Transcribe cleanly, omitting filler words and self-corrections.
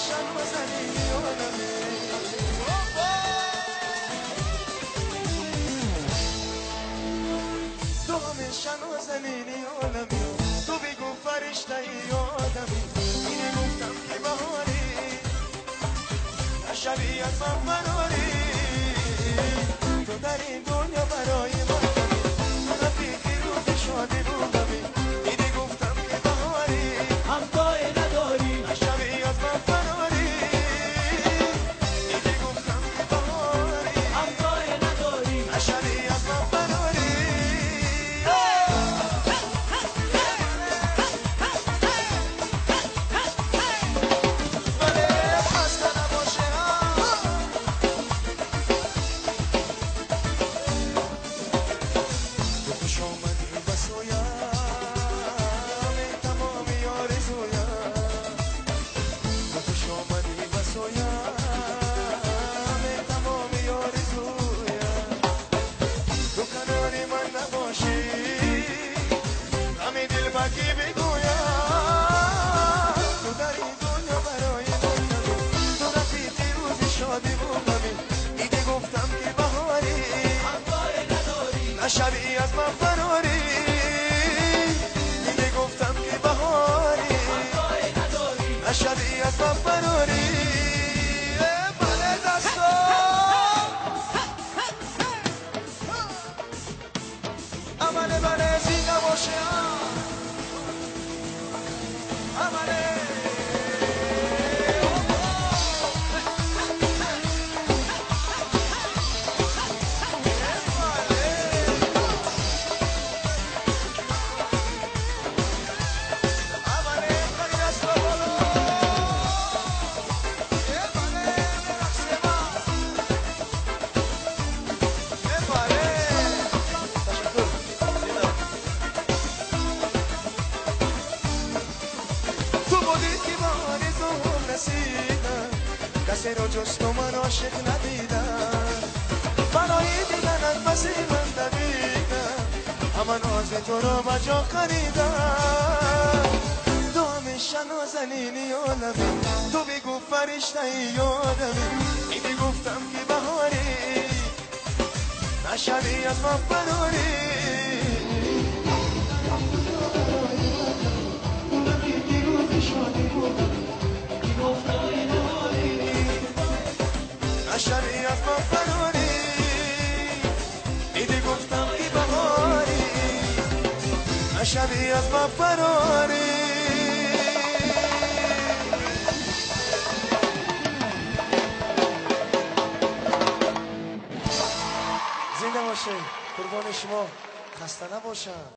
همیشه نازنینی آدمی. تو همیشه نازنینی آدمی، تو بگو فرشته ای آدمی. اینه گفتم که بهاری نشوی از من فراری. تو در این دنیا برای من کمی، تو رفیقی روز شادی بودمی. اینه گفتم که بهاری همتای نداری، نشوی از من فراری. اینه گفتم که بهاری همتای نداری، نشوی از من فراری. نشوی از من فراری. دیگه گفتم که بهاری نشوی از من فراری. بله دستا امنه بله زینه باشه امنه. کسی رو جز تو من عاشق ندیدم، برای دیدنت بسی من دویدم، همه ناز تو رو به جا خریدم. تو همیشه نازنینی عالمی، تو بگو فرشته ای آدمی. دیگه گفتم که بهاری نشوی از من فراری. نشوی از من فراری. دیدی گفتم که بهاری نشوی از من فراری. زنده باشه قربان شما، خسته نباشم.